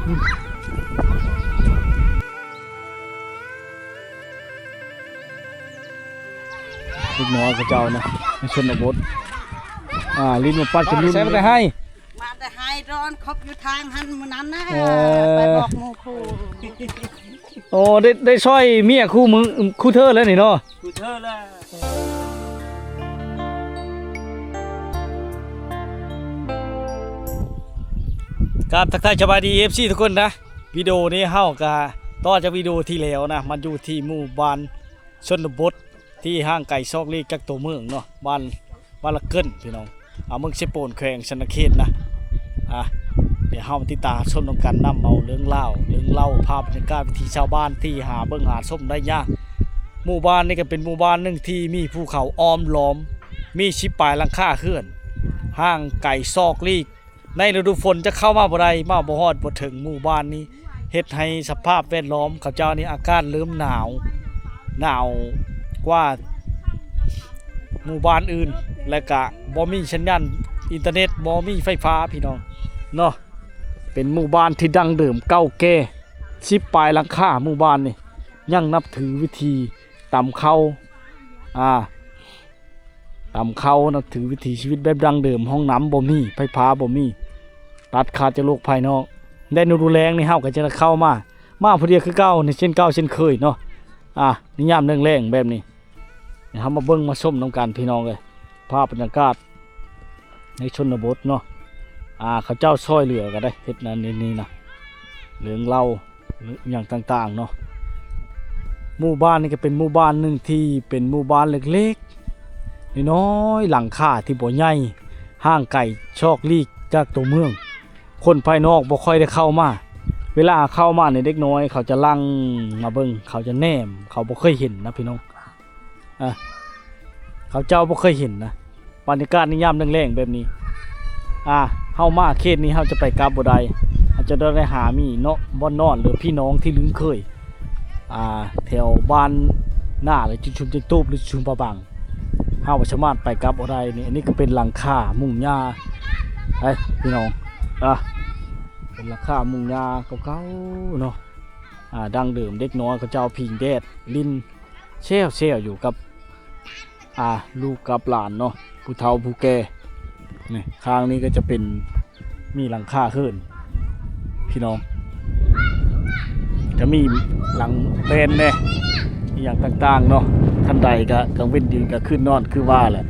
ເດັກນ້ອຍເຂົາເຈົ້ານະ ໃນຊົນນະບົດ ອ່າ ຫຼິ້ນມາປັດກັນຢູ່ ໃສ່ມາແຕ່ໄຮ່ ມາແຕ່ໄຮ່ດອນ ຄົບຢູ່ທາງຫັ້ນມື້ນັ້ນນະ ເອີ ໄປບອກໝູ່ຄູ່ ໂອ້ ໄດ້ ໄດ້ຊ່ອຍເມຍຄູ່ມື້ ຄູ່ເທີແລ້ວນີ້ເນາະ ກູເທີລະ ກາບທັກທາຍສະບາຍດີ ເອັຟຊີ ທຸກຄົນນະ. ວິດີໂອນີ້ເຮົາກະຕໍ່ຈາກວິດີໂອທີ່ແລ້ວນະ ມັນຢູ່ທີ່ໝູ່ບ້ານຊົນນະບົດທີ່ຫ່າງໄກຊອກຫຼີກຈາກຕົວເມືອງເນາະ ບ້ານ ບ້ານລະເກີນພີ່ນ້ອງ ອາ ເມືອງເຊໂປນ ແຂວງສະຫວັນນະເຂດນະ. ອາ ດຽວເຮົາມາຕິດຕາມຮັບຊົມນຳກັນນຳ ເອົາເລື່ອງລາວ ເລື່ອງເລົ່າ ພາບບັນຍາກາດວິຖີຊາວບ້ານທີ່ຫາເບິ່ງຫາຊົມໄດ້ຍາກ. ໝູ່ບ້ານນີ້ກໍເປັນໝູ່ບ້ານໜຶ່ງທີ່ມີພູເຂົາອ້ອມລ້ອມ ມີສິບປາຍຫຼັງຄາເຮືອນ ຫ່າງໄກຊອກຫຼີກ ໃນລະດູຝົນຈະເຂົ້າມາບໍ່ໄດ້ ມາບໍ່ຮອດບໍ່ເຖິງໝູ່ບ້ານນີ້ ເຮັດໃຫ້ສະພາບແວດລ້ອມເຂົາເຈົ້ານີ້ອາກາດເລີ່ມໜາວ ໜາວກວ່າໝູ່ບ້ານອື່ນ ແລະກະບໍ່ມີສັນຍານອິນເຕີເນັດ ບໍ່ມີໄຟຟ້າພີ່ນ້ອງເນາະ. ເປັນໝູ່ບ້ານທີ່ດັ້ງເດີມເກົ່າແກ່ ສິບປາຍຫຼັງຄາ ໝູ່ບ້ານນີ້ຍັງນັບຖືວິຖີຕຳເຂົ້າ ອາ ຕຳເຂົ້າ ນັບຖືວິຖີຊີວິດແບບດັ້ງເດີມ ຫ້ອງນ້ຳບໍ່ມີ ໄຟຟ້າບໍ່ມີ ຕັດຂາດຈາກໂລກພາຍນອກ. ແຕ່ລະດູແລ້ງນີ້ເຮົາກໍຈະໄດ້ເຂົ້າມາ ມາຜູ້ດຽວຄືເກົ່ານີ້ ເຊັ່ນເກົ່າເຊັ່ນເຄີຍເນາະ. ອາ ໃນຍາມແລ້ງໆແບບນີ້ ເຮົາມາເບິ່ງມາຊົມນຳກັນພີ່ນ້ອງເອີຍ ພາບບັນຍາກາດໃນຊົນນະບົດເນາະ. ອາ ເຂົາເຈົ້າຊ່ອຍເຫຼືອກັນໄດ໋ ເຮັດນັ້ນເຮັດນີ້ນະ ເລື່ອງເລົ່າ ອີ່ຫຍັງຕ່າງໆເນາະ. ໝູ່ບ້ານນີ້ກໍເປັນໝູ່ບ້ານໜຶ່ງທີ່ເປັນໝູ່ບ້ານເລັກໆ ນ້ອຍໆ ຫຼັງຄາທີ່ບໍ່ໃຫຍ່ ຫ່າງໄກຊອກຫຼີກຈາກຕົວເມືອງ ຄົນພາຍນອກບໍ່ຄ່ອຍໄດ້ເຂົ້າມາ. ເວລາເຂົ້າມານີ້ ເດັກນ້ອຍເຂົາຈະຫຼັ່ງມາເບິ່ງ ເຂົາຈະແນມ ເຂົາບໍ່ເຄີຍເຫັນນະພີ່ນ້ອງ. ອາ ເຂົາເຈົ້າບໍ່ເຄີຍເຫັນນະ ບັນຍາກາດໃນຍາມແລ້ງໆແບບນີ້. ອາ ເຮົາມາເຂດນີ້ເຮົາຈະໄປກັບບໍ່ໄດ້ ເຮົາຈະຕ້ອງໄດ້ຫາມີເນາະ ບ່ອນນອນ ຫຼືພີ່ນ້ອງທີ່ລຶ້ງເຄີຍ ອາ ແຖວບ້ານນາ ຫຼືຈຸມຈຸມເຈັດຕູບ ຫຼືຊຸມປະບັງ ເຮົາບໍ່ສາມາດໄປກັບບໍ່ໄດ້ນີ້. ອັນນີ້ກໍເປັນຫຼັງຄາມຸງຫຍ້າ ເອີຍ ພີ່ນ້ອງ ອາ ເປັນຫຼັງຄາມຸງຫຍ້າເກົ່າໆເນາະ. ອາ ດັ້ງເດີມ ເດັກນ້ອຍເຂົາເຈົ້າພິງແດດ ຫຼິ້ນແຊວໆຢູ່ກັບ ອາ ລູກກັບຫຼານເນາະ ຜູ້ເຖົ້າຜູ້ແກ່. ນີ້ ຂ້າງນີ້ກໍຈະເປັນ ມີຫຼັງຄາເຮືອນພີ່ນ້ອງ ຈະມີຫຼັງແປນແດ່ ອີ່ຫຍັງຕ່າງໆເນາະ. ຄັນໃດກໍກາງເວັນຢືນກາງຄືນນອນ ຄືວ່າແຫຼະ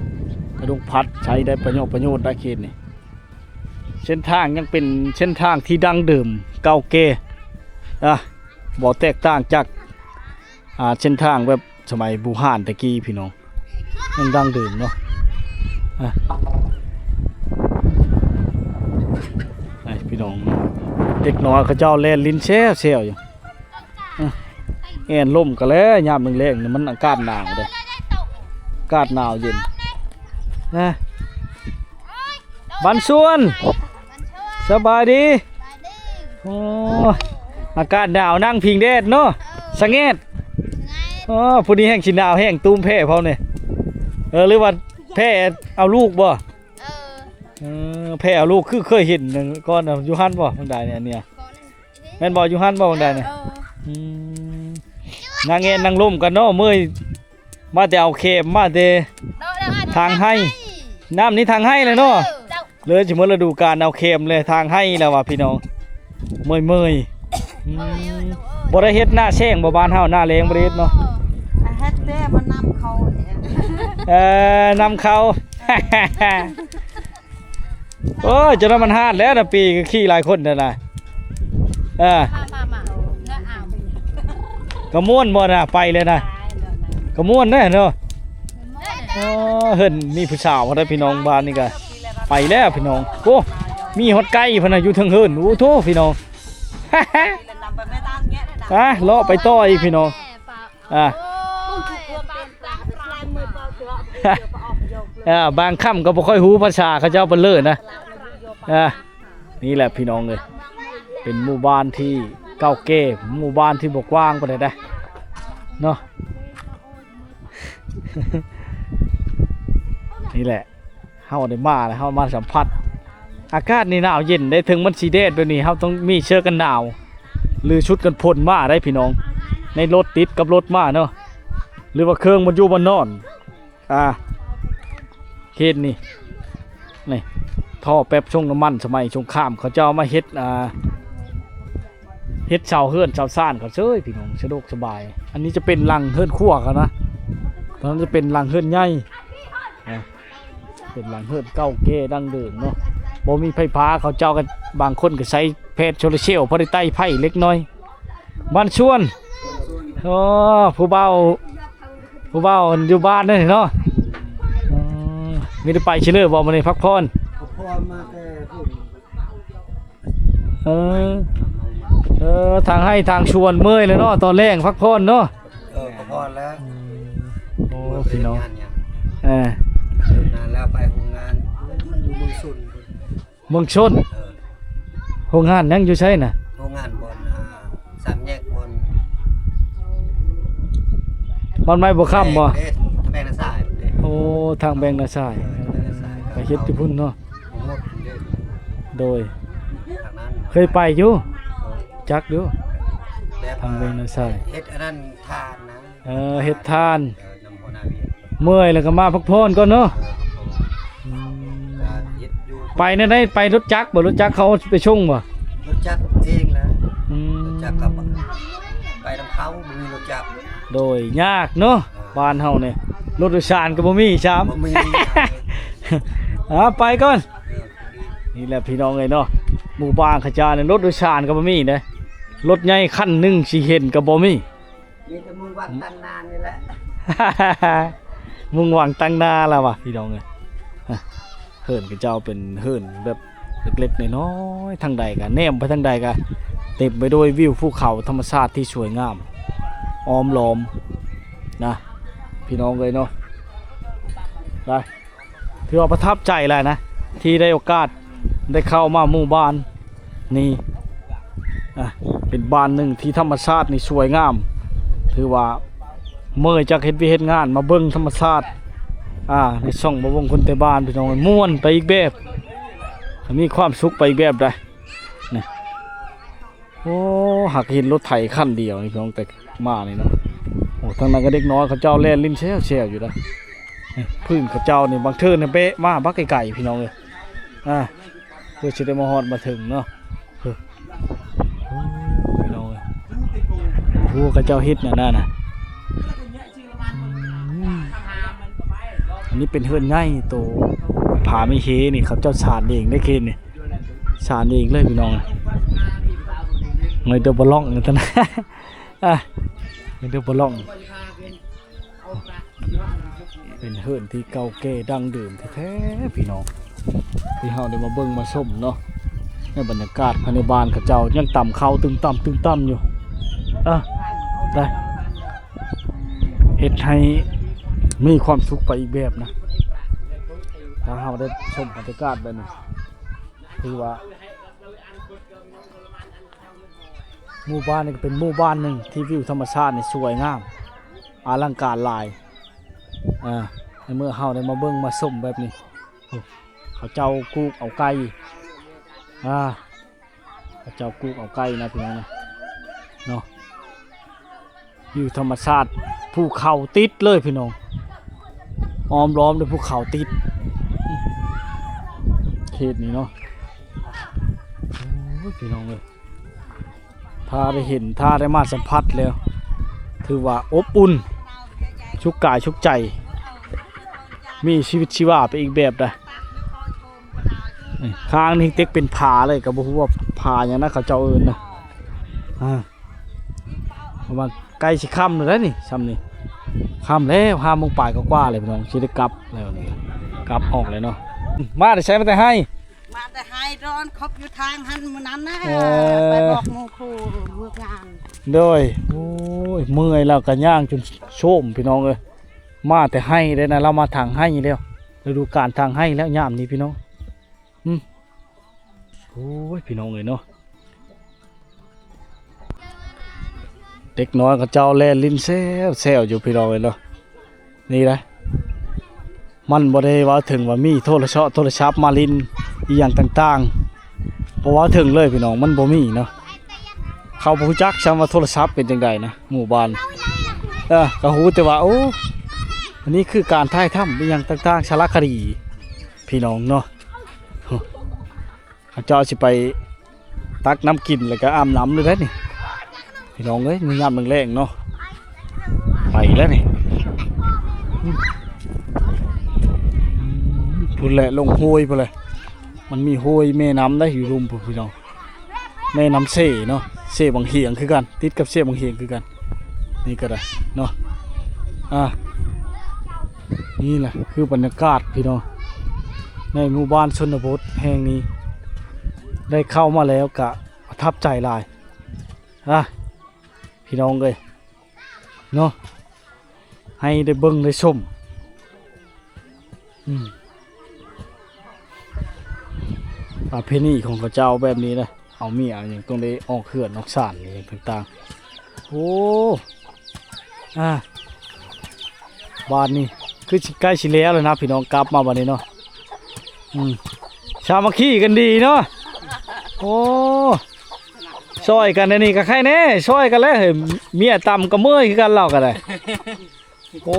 ກະດົກພັດໃຊ້ໄດ້ປະໂຫຍດ ປະໂຫຍດໄດ້ເຂດນີ້. ເສັ້ນທາງຍັງເປັນເສັ້ນທາງທີ່ດັ້ງເດີມເກົ່າແກ່ ອາ ບໍ່ແຕກຕ່າງຈາກ ອາ ເສັ້ນທາງແບບສະໄໝບູຮານແຕ່ກີ້ພີ່ນ້ອງ ຍັງດັ້ງເດີມເນາະ. ອາ ນີ້ພີ່ນ້ອງ ເດັກນ້ອຍເຂົາເຈົ້າແລ່ນຫຼິ້ນແຊວໆຢູ່. ອາ ແອນລົມກໍແລ້ວ ຍາມແລ້ງໆນີ້ມັນອາກາດໜາວເດ້ ອາກາດໜາວເຢັນນະ. ບັນຊວນ ສະບາຍດີ. ໂອ້ ອາກາດໜາວ ນັ່ງພິງແດດເນາະ ສະແງດ. ໂອ້ ຜູ້ນີ້ແຮ່ງຊິໜາວແຮງ ຕູມແພ້ເຮົານີ້. ເອີ ຫຼືວ່າແພ້ເອົາລູກບໍ່? ເອີ ເອີ ແພ້ເອົາລູກ ຄືເຄີຍເຫັນກ່ອນຢູ່ຫັ້ນບໍ່ ບາງໃດນີ້ ອັນເນີ້ຍ ແມ່ນບໍ່? ຢູ່ຫັ້ນບໍ່ ບາງໃດນີ້? ເອີ ອືມ ນັ່ງແອນນັ່ງລົມກັນເນາະ ເມື່ອຍ ມາແຕ່ເອົາແຄມ ມາແຕ່ທາງໄຮ່ ນ້ຳນີ້ທາງໄຮ່ແຫຼະເນາະ. ເອີ ເລີຍຊິໝົດລະດູການເອົາແຄມແລະທາງໄຮ່ແລ້ວວ່າພີ່ນ້ອງ ເມື່ອຍໆ. ອືມ ບໍ່ໄດ້ເຮັດໜ້າແຊງບໍ່ ບ້ານເຮົາໜ້າແລ້ງບໍ່ໄດ້ເຮັດເນາະ. ເຮັດແຕ່ມານຳເຂົ້າ ເອີ ນຳເຂົ້າ. ໂອ້ຍ ຈົນວ່າມັນຮາດແລ້ວນະ ປີກໍຂີ່ຫຼາຍຄົນແລ້ວນະ. ເອີ ມາ ມາ ມາ ເອີ ເອົາ ກໍມ່ວນບໍ່ນະ ໄປເລີຍນະ ກໍມ່ວນເດ້ເນາະ. ໂອ້ ເຮືອນມີຜູ້ສາວເດ້ພີ່ນ້ອງ ບ້ານນີ້ກະໄປແລ້ວພີ່ນ້ອງ. ໂອ້ ມີຮອດໄກ່ພຸ້ນນະ ຢູ່ເທິງເຮືອນ. ໂອ້ໂທ້ ພີ່ນ້ອງ ອາ ເລາະໄປຕໍ່ອີກພີ່ນ້ອງ. ອ່າ ໂອ້ຍ ອ່າ ບາງຄຳກໍບໍ່ຄ່ອຍຮູ້ພາສາເຂົາເຈົ້າປານເລີນະ. ອ່າ ນີ້ແຫຼະພີ່ນ້ອງເອີຍ ເປັນໝູ່ບ້ານທີ່ເກົ່າແກ່ ໝູ່ບ້ານທີ່ບໍ່ກວ້າງປານໃດເດ້ເນາະ. ນີ້ແຫຼະ ເຮົາໄດ້ມາແລ້ວ ເຮົາມາສຳຜັດ ອາກາດນີ້ໜາວເຢັນເດ້ ເຖິງມັນຊິແດດແບບນີ້ ເຮົາຕ້ອງມີເສື້ອກັນໜາວ ຫຼືຊຸດກັນຝົນມາໄດ໋ພີ່ນ້ອງ ໃນລົດຕິດກັບລົດມາເນາະ ຫຼືວ່າເຄື່ອງມັນຢູ່ມັນນອນ ອ່າ ເຂດນີ້ ນີ້ ທໍ່ແປັບຊົງນ້ຳມັນສະໄໝສົງຄາມ ເຂົາເຈົ້າເອົາມາເຮັດ ອ່າ ເຮັດເສົາເຮືອນເສົາຊານເຂົາເຊີຍພີ່ນ້ອງ ສະດວກສະບາຍ. ອັນນີ້ຈະເປັນຫຼັງເຮືອນຄົວເຂົານະ ຕອນນັ້ນຈະເປັນຫຼັງເຮືອນໃຫຍ່ ອ່າ ເປັນຫຼັງເຮືອນເກົ່າແກ່ດັ້ງເດີມເນາະ ບໍ່ມີໄຟຟ້າ ເຂົາເຈົ້າກໍບາງຄົນກໍໃຊ້ແຜດໂຊລາເຊວ ພໍໄດ້ໄຕ້ໄຟເລັກນ້ອຍ. ບ້ານສວນ ອໍ ຜູ້ບ່າວ ຜູ້ບ່າວຢູ່ບ້ານນັ້ນເນາະ ອໍ ມີແຕ່ໄປຊິເລີບໍ່ມື້ນີ້ ພັກຜ່ອນ ພັກຜ່ອນມາແຕ່ພຸ້ນ ເອີ ເອີ ທາງໄຮ່ທາງສວນເມື່ອຍແລ້ວເນາະ ຕອນແລງພັກຜ່ອນເນາະ ເອີ ພັກຜ່ອນແລ້ວ ອືມ ໂອ້ ເມື່ອຍ ພີ່ນ້ອງ ເຮັດງານຫຍັງ ເອີ ເລີກງານແລ້ວໄປໂຮງງານ ຢູ່ເມືອງຊົນ ເມືອງຊົນ ເອີ ໂຮງງານຫຍັງຢູ່ໃສນະ ໂຮງງານບ່ອນ ອ່າ ສາມແຍກບ່ອນ ບ່ອນໄມ້ບົວຄຳບໍ່ ເດ້ ແບງນາຊາຍເດ້ ໂອ້ ທາງແບງນາຊາຍ ເອີ ແບງນາຊາຍ ໄປເຮັດຢູ່ພຸ້ນເນາະ ໂດຍ ທາງນັ້ນ ເຄີຍໄປຢູ່ ເອີ ຈັກຢູ່ ແບບ ທາງແບງນາຊາຍ ເຮັດອັນນັ້ນທານນະ ເອີ ເຮັດທານ ເອີ ນຳຫົວໜ້າວຽກ ເມື່ອຍແລ້ວກໍມາພັກຜ່ອນກ່ອນເນາະ ເອີ ພັກຜ່ອນ ອືມ ກໍເຮັດຢູ່ ໄປແນວໃດ ໄປລົດຈັກບໍ່ ລົດຈັກເຂົາໄປສົ່ງບໍ່ ລົດຈັກເອງແຫຼະ ອືມ ລົດຈັກກໍໄປນຳເຂົາ ບໍ່ມີລົດຈັກ ໂດຍ ຍາກເນາະ ເອີ ບ້ານເຮົານີ້ ລົດໂດຍສານກໍບໍ່ມີຊ້ຳ ບໍ່ມີ ອ່າ ໄປກ່ອນ ເອີ ນີ້ແຫຼະພີ່ນ້ອງເອີຍເນາະ ໝູ່ບ້ານເຂົາເຈົ້ານີ້ ລົດໂດຍສານກໍບໍ່ມີເດ້ ລົດໃຫຍ່ຄັນໜຶ່ງຊິເຫັນກໍບໍ່ມີ ມີແຕ່ມຸ່ງຫວັງຕັ້ງໜ້ານີ້ແຫຼະ ມຸ່ງຫວັງຕັ້ງໜ້າລະວ່າ ພີ່ນ້ອງເອີຍ ເຮືອນເຂົາເຈົ້າເປັນເຮືອນແບບເລັກໆນ້ອຍໆ ທາງໃດກະແນມໄປທາງໃດກະເຕັມໄປດ້ວຍວິວພູເຂົາທຳມະຊາດທີ່ສວຍງາມ ອ້ອມລ້ອມນະ ພີ່ນ້ອງເອີຍເນາະ ໄດ້ ຖືວ່າປະທັບໃຈຫຼາຍນະ ທີ່ໄດ້ໂອກາດໄດ້ເຂົ້າມາໝູ່ບ້ານນີ້ ອ່າ ເປັນບ້ານໜຶ່ງທີ່ທຳມະຊາດນີ້ສວຍງາມ ຖືວ່າເມື່ອຍຈາກເຮັດວຽກເຮັດງານ ມາເບິ່ງທຳມະຊາດ ອ່າ ໃນຊ່ອງບ່າວວົງຄົນໄທບ້ານ ພີ່ນ້ອງ ມ່ວນໄປອີກແບບ ມີຄວາມສຸກໄປອີກແບບໃດ໋ ນີ້. ໂອ້ ຫາກເຫັນລົດໄຖຄັນດຽວນີ້ພີ່ນ້ອງ ແຕ່ມານີ້ເນາະ ໂອ້ ທາງນັ້ນກໍເດັກນ້ອຍເຂົາເຈົ້າແລ່ນຫຼິ້ນແຊວໆຢູ່ນະ ນີ້ ພື້ນເຂົາເຈົ້ານີ້ ບາງເທື່ອນີ້ແບະມາບັກໄກໆ ພີ່ນ້ອງເອີຍ ອ່າ ເພື່ອຊິໄດ້ມາຮອດມາເຖິງເນາະ ເອີ ໂອ້ ພີ່ນ້ອງເອີຍ ໂອ້ ເຂົາເຈົ້າເຮັດແນວນັ້ນນະ ອືມ ອັນນີ້ເປັນເຮືອນໃຫຍ່ໂຕຜາມີເຮນີ້ ເຂົາເຈົ້າສານເອງເດ້ເຂດນີ້ ສານເອງເລີຍພີ່ນ້ອງ ເງິນເດືອນບໍ່ລ່ອງນັ້ນ ອ່ະ ເງິນເດືອນບໍ່ລ່ອງ ເປັນເຮືອນທີ່ເກົ່າແກ່ດັ້ງເດີມແທ້ໆ ພີ່ນ້ອງ ທີ່ເຮົາໄດ້ມາເບິ່ງມາຊົມເນາະ ໃນບັນຍາກາດພາຍໃນບ້ານເຂົາເຈົ້າຍັງຕຳເຂົ້າຕຶມຕຳຕຶມຕຳຢູ່ ອ່ະ ໄດ້ ເຮັດໃຫ້ມີຄວາມສຸກໄປອີກແບບນະ ຖ້າເຮົາໄດ້ຊົມບັນຍາກາດແບບນີ້ ຖືວ່າ ໝູ່ບ້ານນີ້ກໍເປັນໝູ່ບ້ານໜຶ່ງທີ່ວິວທຳມະຊາດນີ້ສວຍງາມ ອະລັງການຫຼາຍ ອ່າ ໃນເມື່ອເຮົາໄດ້ມາເບິ່ງມາຊົມແບບນີ້ ໂອ້ ເຂົາເຈົ້າກູກເອົາໄກ່ ອ່າ ເຂົາເຈົ້າກູກເອົາໄກ່ນະພີ່ນ້ອງນະ ເນາະ. ວິວທຳມະຊາດ ພູເຂົາຕິດເລີຍພີ່ນ້ອງ ອ້ອມລ້ອມດ້ວຍພູເຂົາຕິດ ເຂດນີ້ເນາະ ໂອ້ຍ ພີ່ນ້ອງເອີຍ ຖ້າໄດ້ເຫັນ ຖ້າໄດ້ມາສຳຜັດແລ້ວ ຖືວ່າອົບອຸ່ນ ສຸກກາຍສຸກໃຈ ມີຊີວິດຊີວາໄປອີກແບບໃດ໋ ນີ້ ຂ້າງນີ້ເຕັກເປັນຜາເລີຍ ກໍບໍ່ຮູ້ວ່າຜາຫຍັງນະ ເຂົາເຈົ້າເອີ້ນນະ ອ່າ ປະມານໃກ້ຊິຄ່ຳແລ້ວເດ້ນີ້ ຊ່ຳນີ້ ຄ່ຳແລ້ວ ຫ້າໂມງປາຍກວ່າໆແລ້ວພີ່ນ້ອງ ຊິໄດ້ກັບແລ້ວນີ້ ກັບອອກແລ້ວເນາະ ມາແຕ່ໃສ ມາແຕ່ໄຮ່ ມາແຕ່ໄຮ່ດອນ ເຂົາຢູ່ທາງຫັ້ນມື້ນັ້ນນະ ເອີ ໄປບອກໝູ່ຄູ່ວຽກງານ ໂດຍ ໂອ້ຍ ເມື່ອຍແລ້ວກໍຍ່າງຈົນໂຊມພີ່ນ້ອງເອີຍ ມາແຕ່ໄຮ່ເດ້ນະ ລາວມາທາງໄຮ່ແລ້ວ ລະດູການທາງໄຮ່ແລ້ວຍາມນີ້ພີ່ນ້ອງ ອືມ ໂອ້ຍ ພີ່ນ້ອງເອີຍເນາະ ເດັກນ້ອຍເຂົາເຈົ້າແລ່ນຫຼິ້ນແຊວໆຢູ່ພີ່ນ້ອງເອີຍເນາະ ນີ້ນະ ມັນບໍ່ໄດ້ເວົ້າເຖິງວ່າມີໂທລະເຊາະໂທລະສັບມາຫຼິ້ນອີ່ຫຍັງຕ່າງໆ ບໍ່ເວົ້າເຖິງເລີຍພີ່ນ້ອງ ມັນບໍ່ມີເນາະ. ເຂົາບໍ່ຮູ້ຈັກຊ້ຳວ່າໂທລະສັບເປັນຈັ່ງໃດນະ ໝູ່ບ້ານ ເອີ ກໍຮູ້ແຕ່ວ່າ ໂອ້ ອັນນີ້ຄືການຖ່າຍທຳອີ່ຫຍັງຕ່າງໆ ສາລະຄະດີພີ່ນ້ອງເນາະ. ເຂົາເຈົ້າຊິໄປຕັກນ້ຳກິນ ແລ້ວກໍອາບນ້ຳເລີຍເດ້ນີ້ ພີ່ນ້ອງເອີຍ. ຍາມແລງໆເນາະ ໄປແລ້ວນີ້ ພຸ້ນແຫຼະ ລົງຫ້ວຍພຸ້ນແຫຼະ. ມັນມີຫ້ວຍແມ່ນ້ຳໄດ໋ ຢູ່ລຸ່ມພຸ້ນພີ່ນ້ອງ ແມ່ນ້ຳເຊເນາະ ເຊບັງຫຽງຄືກັນ ຕິດກັບເຊບັງຫຽງຄືກັນ ນີ້ກໍໄດ້ເນາະ. ອ່າ ນີ້ແຫຼະຄືບັນຍາກາດພີ່ນ້ອງ ໃນໝູ່ບ້ານຊົນນະບົດແຫ່ງນີ້ ໄດ້ເຂົ້າມາແລ້ວກະປະທັບໃຈຫຼາຍ ອ່າ ພີ່ນ້ອງເອີຍເນາະ ໃຫ້ໄດ້ເບິ່ງໄດ້ຊົມ ອືມ ປະເພນີຂອງເຂົາເຈົ້າແບບນີ້ນະ ເອົາເມຍເອົາຫຍັງຕ້ອງໄດ້ອອກເຮືອນອອກຊານອີ່ຫຍັງຕ່າງໆ. ໂອ້ ອ່າ ບາດນີ້ຄືຊິໃກ້ຊິແລ້ວແລ້ວນະພີ່ນ້ອງ ກັບມາບາດນີ້ເນາະ. ອືມ ສາມັກຄີກັນດີເນາະ. ໂອ້ ຊ່ອຍກັນແນວນີ້ກໍໄຄແນ່ ຊ່ອຍກັນແຫຼະເຮີ້ຍ. ເມຍຕ່ຳກໍເມື່ອຍຄືກັນລາວກໍໄດ້. ໂອ້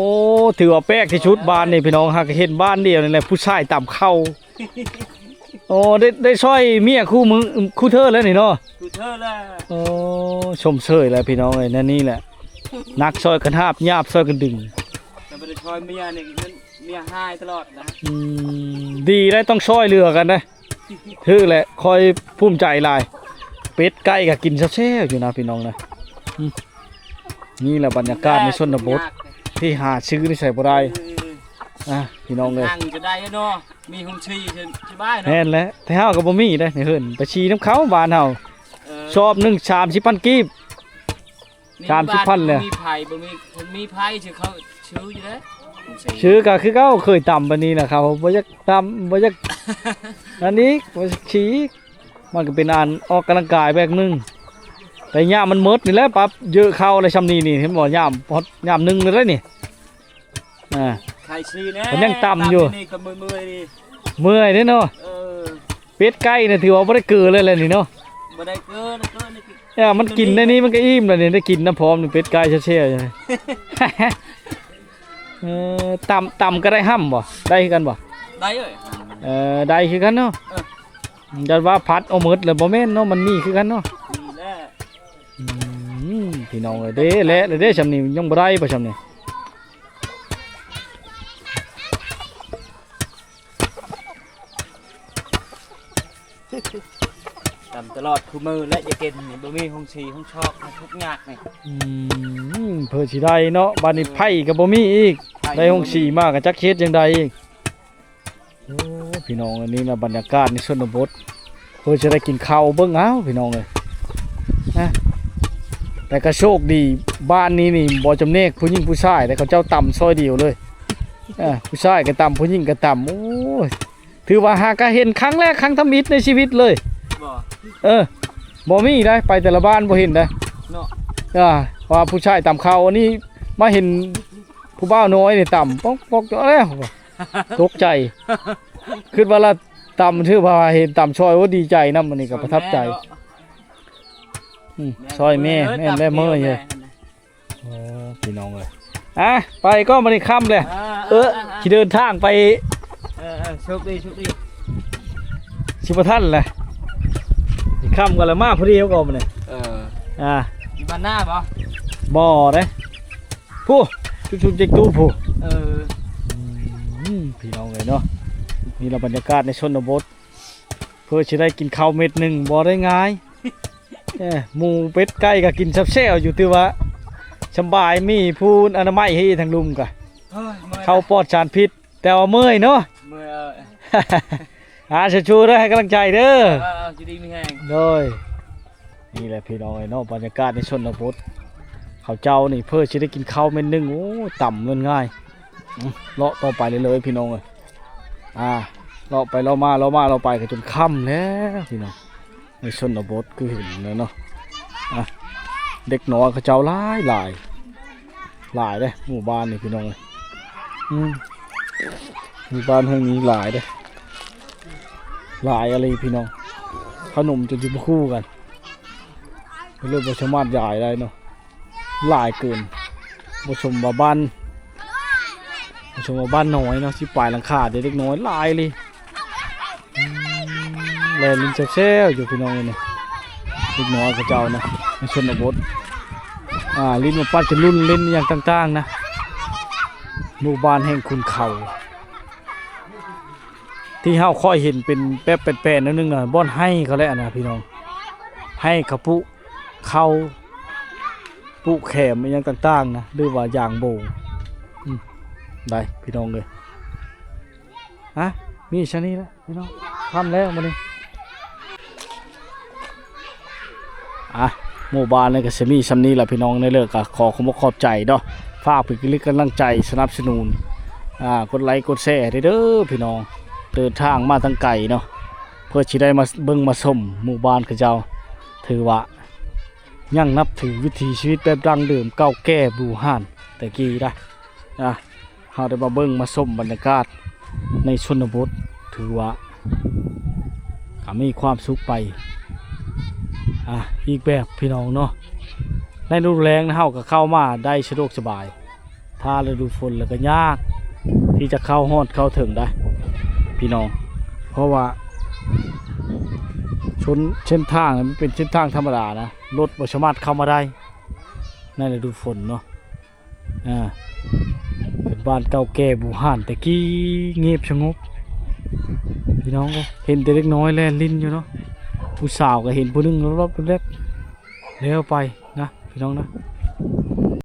ຖືວ່າແປກທີ່ສຸດບ້ານນີ້ພີ່ນ້ອງ ຫາກເຫັນບ້ານດຽວນີ້ແຫຼະ ຜູ້ຊາຍຕ່ຳເຂົ້າ. ໂອ້ ໄດ້ ໄດ້ຊ່ອຍເມຍຄູ່ມື້ຄູ່ເທີແລ້ວນີ້ເນາະ ຄູ່ເທີແລ້ວ. ໂອ້ ຊົມເຊີຍແລ້ວພີ່ນ້ອງເອີຍ ແນວນີ້ແຫຼະ ໜັກຊ່ອຍກັນຫາບ ຫຍາບຊ່ອຍກັນດຶງ. ແຕ່ບໍ່ໄດ້ຊ່ອຍເມຍນີ້ ເມຍຮ້າຍຕະຫຼອດນະ. ອືມ ດີໄດ໋ ຕ້ອງຊ່ອຍເຫຼືອກັນໄດ໋. ຖືກແຫຼະ ຂ້ອຍພູມໃຈຫຼາຍ ເປັດໄກ່ກໍກິນແຊວໆຢູ່ນະພີ່ນ້ອງນະ. ອືມ ນີ້ແຫຼະບັນຍາກາດໃນຊົນນະບົດ ທີ່ຫາຊື້ໃນໃສບໍ່ໄດ້. ເອີ ອ່າ ພີ່ນ້ອງເອີຍ ມີຫັ້ນກໍໄດ້ເນາະ ມີຫົງສີສະບາຍເນາະ. ແມ່ນແຫຼະ ແຕ່ເຮົາກໍບໍ່ມີເດ້ໃນເຮືອນ ໄປສີນຳເຂົາບ້ານເຮົາ. ເອີ ຊອບໜຶ່ງສາມສິບພັນກີບ ນີ້ ສາມສິບພັນແຫຼະ ມີໄຜ ບໍ່ມີ ມີໄຜ ຊື່ເຂົາຊື້ຢູ່ເດ້. ຊື້ກໍຄືເກົ່າ ເຄີຍຕ່ຳປານນີ້ນະ ເຂົາບໍ່ຢາກຕ່ຳ ບໍ່ຢາກ ອັນນີ້ ບໍ່ຢາກສີ. ມັນກໍເປັນອັນອອກກຳລັງກາຍແບບໜຶ່ງ ແຕ່ຍາມມັນໝົດນີ້ແຫຼະ ປັບເຢີເຂົ້າແລ້ວຊ່ຳນີ້ນີ້ ເຫັນບໍ່ ຍາມຮອດຍາມໜຶ່ງແລ້ວນີ້. ອ່າ ໄຂ່ຊີແນ່ ມັນຍັງຕ່ຳຢູ່ ຕຳນີ້ກໍເມື່ອຍໆນີ້ ເມື່ອຍເດ້ເນາະ. ເອີ ເປັດໄກ່ນະຖືວ່າບໍ່ໄດ້ເກີເລີຍແຫຼະນີ້ເນາະ ບໍ່ໄດ້ເກີນະ ເກີນນີ້ ເອີ ມັນກິນໃນນີ້ມັນກໍອີ່ມແລ້ວນີ້ ໄດ້ກິນນຳພ້ອມນີ້ ເປັດໄກ່ແຊວໆຢູ່. ເອີ ຕ່ຳ ຕ່ຳກໍໄດ້ຫ້ຳບໍ່ ໄດ້ຄືກັນບໍ່? ໄດ້ເອີຍ ເອີ ໄດ້ຄືກັນເນາະ. ເອີ ຢ້ານວ່າພັດເອົາໝົດແລ້ວ ບໍ່ແມ່ນເນາະ ມັນມີຄືກັນເນາະ. ນີ້ແຫຼະ ອືມ ພີ່ນ້ອງເອີຍ ເດ້ແຫຼະເດ້ ຊ່ຳນີ້ຍັງບໍ່ໄດ້ບໍ່ ຊ່ຳນີ້. ຕຳຕະຫຼອດຄູ່ມື້ແລະ ຢາກກິນນີ້ ບໍ່ມີຫົງສີຫົງຊອກ ທຸກຍາກນີ້. ອືມ ເພື່ອຊິໄດ້ເນາະ ບາດນີ້ ເອີ ໄຜກໍບໍ່ມີອີກ ໄຜ ໄດ້ຫົງສີມາກໍຈັກເຮັດຈັ່ງໃດອີກ. ໂອ້ ພີ່ນ້ອງ ອັນນີ້ລະບັນຍາກາດໃນຊົນນະບົດ ເພື່ອຈະໄດ້ກິນເຂົ້າ ເບິ່ງເອົາພີ່ນ້ອງເອີຍນະ. ແຕ່ກໍໂຊກດີ ບ້ານນີ້ນີ້ບໍ່ຈຳແນກຜູ້ຍິງຜູ້ຊາຍເດ້ ເຂົາເຈົ້າຕຳຊອຍດຽວເລີຍ. ເອີ ຜູ້ຊາຍກໍຕຳ ຜູ້ຍິງກໍຕຳ. ໂອ້ຍ ຖືວ່າຫາກະເຫັນຄັ້ງແລກຄັ້ງທຳອິດໃນຊີວິດເລີຍ. ບໍ່ ເອີ ບໍ່ມີໄດ໋ ໄປແຕ່ລະບ້ານບໍ່ເຫັນໄດ໋ເນາະ. ອ່າ ວ່າຜູ້ຊາຍຕຳເຂົ້າ ອັນນີ້ມາເຫັນຜູ້ບ່າວນ້ອຍນີ້ຕຳ ປອກໆ ເຈົ້າແລ້ວ ຕົກໃຈ ຄິດວ່າລະຕຳ ຖືວ່າເຫັນຕຳຊອຍ ໂອ້ ດີໃຈນຳ ອັນນີ້ກໍປະທັບໃຈ. ອືມ ຊ່ອຍແມ່ ແມ່ນແລ້ວ ເມື່ອຍເລີຍ. ໂອ້ ພີ່ນ້ອງເອີຍ ອ່ະ ໄປກໍບັດນີ້ຄ່ຳແລ້ວ. ເອີ ຊິເດີນທາງໄປ ເອີ ໂຊກດີ ໂຊກດີ ຊິບໍ່ທັນແຫຼະ ຊິຄ່ຳກັນແລ້ວ ມາຜູ້ດຽວກໍມື້ນີ້. ເອີ ອ່າ ຢູ່ບ້ານນາບໍ່? ບໍ່ເດ້ ຜູ້ ຊຸມໆ ເຈັກຕູ້ຜູ້. ເອີ ອືມ ພີ່ນ້ອງເອີຍເນາະ ນີ້ລະບັນຍາກາດໃນຊົນນະບົດ ເພື່ອຊິໄດ້ກິນເຂົ້າເມັດໜຶ່ງບໍ່ໄດ້ງ່າຍ. ເອີ ໝູເປັດໄກ່ກໍກິນແຊວໆຢູ່ ຖືວ່າສຳບາຍ ມີຜູ້ອະນາໄມໃຫ້ທາງລຸ່ມກະ ເອີ ເຂົ້າປອດສານພິດ ແຕ່ວ່າເມື່ອຍເນາະ ເມື່ອຍ. ອ່າ ສູ້ໆເດີ ໃຫ້ກຳລັງໃຈເດີ. ເອີ ຢູ່ດີມີແຮງ ໂດຍ. ນີ້ແຫຼະພີ່ນ້ອງເອີຍເນາະ ບັນຍາກາດໃນຊົນນະບົດ ເຂົາເຈົ້ານີ້ເພື່ອຊິໄດ້ກິນເຂົ້າເມັດໜຶ່ງ ໂອ້ ຕຳເງິນງ່າຍ. ເລາະຕໍ່ໄປເລື້ອຍໆ ພີ່ນ້ອງເອີຍ ອ່າ ເລາະໄປເລາະມາ ເລາະມາເລາະໄປກໍຈົນຄ່ຳແລ້ວພີ່ນ້ອງ ໃນຊົນນະບົດຄືເຫັນແຫຼະເນາະ. ອ່າ ເດັກນ້ອຍເຂົາເຈົ້າຫຼາຍໆ ຫຼາຍເດ້ ໝູ່ບ້ານນີ້ພີ່ນ້ອງເອີຍ. ອືມ ໝູ່ບ້ານແຫ່ງນີ້ຫຼາຍເດ້ ຫຼາຍອີ່ຫຼີພີ່ນ້ອງ ຂະໜົມຈົນຊິບໍ່ຄູ່ກັນ ກໍເລີຍບໍ່ສາມາດຢາຍໄດ້ເນາະ ຫຼາຍເກີນ ບໍ່ສົມວ່າບ້ານ ບໍ່ສົມວ່າບ້ານນ້ອຍເນາະ ສິບປາຍຫຼັງຄາ ແຕ່ເດັກນ້ອຍຫຼາຍອີ່ຫຼີ ອືມ ແລ່ນຫຼິ້ນແຊວໆຢູ່ພີ່ນ້ອງເອີຍນີ້ ເດັກນ້ອຍເຂົາເຈົ້ານະ ໃນຊົນນະບົດ ອ່າ ຫຼິ້ນມາປັດກະລຸນ ຫຼິ້ນອີ່ຫຍັງຕ່າງໆນະ ໝູ່ບ້ານແຫ່ງຂຸນເຂົາ ທີ່ເຮົາຄ່ອຍເຫັນເປັນແປບແປນໆໜ້ອຍໜຶ່ງນະ ບ່ອນໄຮ່ເຂົາແຫຼະນະພີ່ນ້ອງ ໄຮ່ເຂົາປູກເຂົ້າ ປູກແຂມອີ່ຫຍັງຕ່າງໆນະ ຫຼືວ່າຢາງໂບງ ອືມ ໄດ້ພີ່ນ້ອງເອີຍ ຮະ ມີຊ່ຳນີ້ແຫຼະພີ່ນ້ອງ ຄ່ຳແລ້ວມື້ນີ້ ອ່ະ ໝູ່ບ້ານນີ້ກໍຊິມີຊ່ຳນີ້ລະພີ່ນ້ອງ ໃນເລີກກໍຂໍຂອບອົກຂອບໃຈເນາະ ຝາກເປັນກຳລັງໃຈສະໜັບສະໜູນ ອ່າ ກົດໄລກົດແຊໃຫ້ເດີພີ່ນ້ອງ ເດີນທາງມາຕັ້ງໄກເນາະ ເພື່ອຊິໄດ້ມາເບິ່ງມາຊົມໝູ່ບ້ານເຂົາເຈົ້າ ຖືວ່າຍັງນັບຖືວິຖີຊີວິດແບບດັ້ງເດີມເກົ່າແກ່ບູຮານແຕ່ກີ້ນະ ອ່າ ເຮົາໄດ້ມາເບິ່ງມາຊົມບັນຍາກາດໃນຊົນນະບົດ ຖືວ່າກໍມີຄວາມສຸກໄປ ອ່າ ອີກແບບພີ່ນ້ອງເນາະ ໃນລະດູແລ້ງເຮົາກໍເຂົ້າມາໄດ້ສະດວກສະບາຍ ຖ້າລະດູຝົນແລ້ວກໍຍາກທີ່ຈະເຂົ້າຮອດເຂົ້າເຖິງໄດ້ພີ່ນ້ອງ ເພາະວ່າຊົນ ເສັ້ນທາງມັນເປັນເສັ້ນທາງທຳມະດານະ ລົດບໍ່ສາມາດເຂົ້າມາໄດ້ໃນລະດູຝົນເນາະ ອ່າ ເປັນບ້ານເກົ່າແກ່ບູຮານແຕ່ກີ້ ງຽບສະຫງົບ ພີ່ນ້ອງເອີຍ ເຫັນແຕ່ເດັກນ້ອຍແລ່ນຫຼິ້ນຢູ່ເນາະ ຜູ້ສາວກໍເຫັນຜູ້ໜຶ່ງລອບໆແລັບໆ ແລ້ວໄປນະ ພີ່ນ້ອງນະ